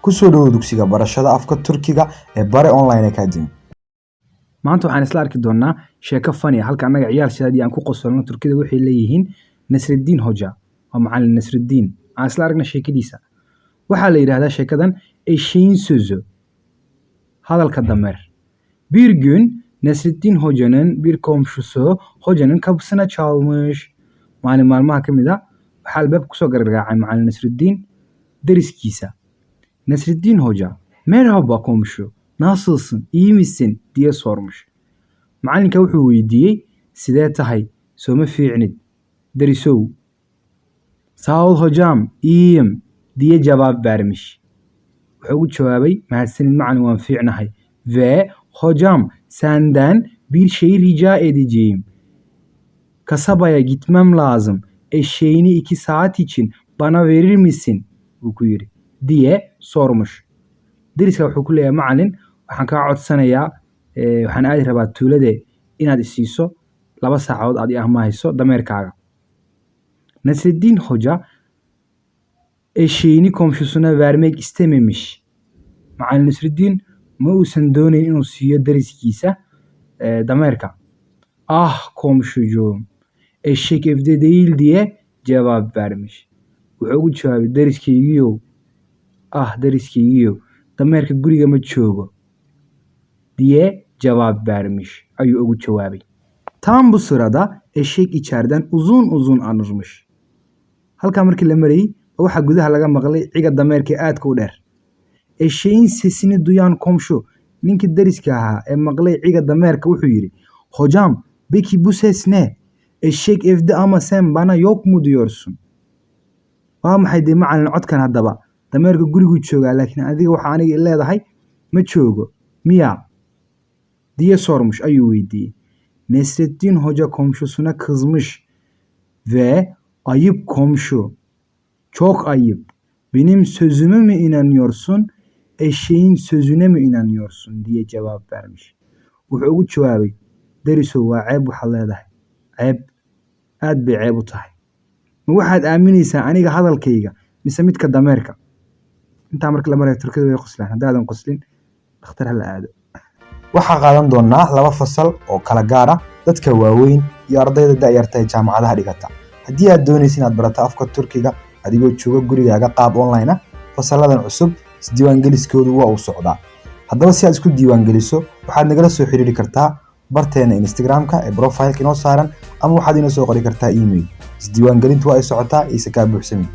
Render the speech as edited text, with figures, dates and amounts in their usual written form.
Ku soo dhawow dugsiga barashada afka Turkiga ee Bare Online Academy. Maanta waxaan isla arki doonaa sheeko funny ah, halka annaga ciyaal shaadi aan ku qosolno. Turkida waxay leeyihiin Nasruddin Hoja, waa macallin Nasruddin. Aan isla aragna sheekadiisa. Waxaa la yidhaahdaa sheekadan Eşeğin Sözü, hadalka dameer. Bir gün Nasreddin Hoca'nın bir komşusu hocanın kapısına çalmış. Maalin maalmaha ka mid ah waxaa albaabka kusoo gargaraacay macallin Nasruddin deriskiisa. Nasreddin Hoca, "Merhaba komşu, nasılsın, iyi misin?" diye sormuş. Macallinka wuxuu weydiiyey, "Sidee tahay, soo ma fiicnid, derisow?" "Sağ ol hocam, iyiyim" diye cevap vermiş. Wuxuu ugu jawaabay, "Mahadsanid macallin, waan fiicnahay." Ve "Hocam, senden bir şey rica edeceğim. Kasabaya gitmem lazım. Eşeğini 2 saat için bana verir misin?" buu ku yidhi, diye sormuş. Deriska wuxuu ku leeyahay, "Macallin, waxaan kaa codsanayaa, waxaan aadi rabaa tuulade, inaad isiiso 2 saacadood aad i amahayso dameerkaaga." Nasreddin Hoca eşeğini komşusuna vermek istememiş. Macallin Nasruddin ma uusan doonayn inuu siiyo deriskiisa dameerka. "Ah komşucuğum, eşek evde değil" diye cevap vermiş. Wuxuu ugu jawaabay, "Deriskaygiiyow, ah deriskaygiiyow, dameerka guriga ma joogo" diye cevap vermiş ayuu ugu jawaabay. Tam bu sırada eşek içeriden uzun uzun anırmış. Halkaa markii la marayay waxaa gudaha laga maqlay ciga dameerka ee aadka u dheer. Eşeğin sesini duyan komşu, ninkii deriska ahaa ee maqlay ciga dameerka, wuxuu yidhi, "Hocam, peki bu ses ne? Eşek evde ama sen bana yok mu diyorsun?" Waa maxay dee macallin codkan haddaba? Dameerka guriguu joogaa, laakiin adiga waxa aniga leedahay ma joogo miya? Diye sormuş ayuu weydiiyey. Nesreddin Hoca komşusuna kızmış ve "Ayıp komşu, çok ayıp. Benim sözüme mi inanıyorsun, eşeğin sözüne mi inanıyorsun?" diye cevap vermiş. Wuxuu ugu jawaabay, "Derisow, waa ceeb waxaad leedahay. Ceeb, aad bay ceeb u tahay. Ma waxaad aaminaysaa aniga hadalkayga mise midka dameerka?" Intaa marka la marayo Turkida way qoslaan. Haddaadan qoslin, dhakhtar hala aado. Waxaa qaadan doonaa laba fasal oo kala gaar ah, dadka waaweyn iyo ardayda da'yarta ee jaamacadaha dhigata. Haddii aad doonaysa inaad barato afka Turkiga adigoo jooga gurigaaga qaab online ah, fasalladan cusub isdiiwaangeliskoodu waa uu socdaa. Haddaba si aad isku diiwaangeliso, waxaad nagala soo xiriiri kartaa barteena Instagram-ka ee profile-ka inoo saaran, ama waxaad inoo soo qori kartaa email. Isdiiwaangelintu waa ay socotaa, iise kaa buuxsamin.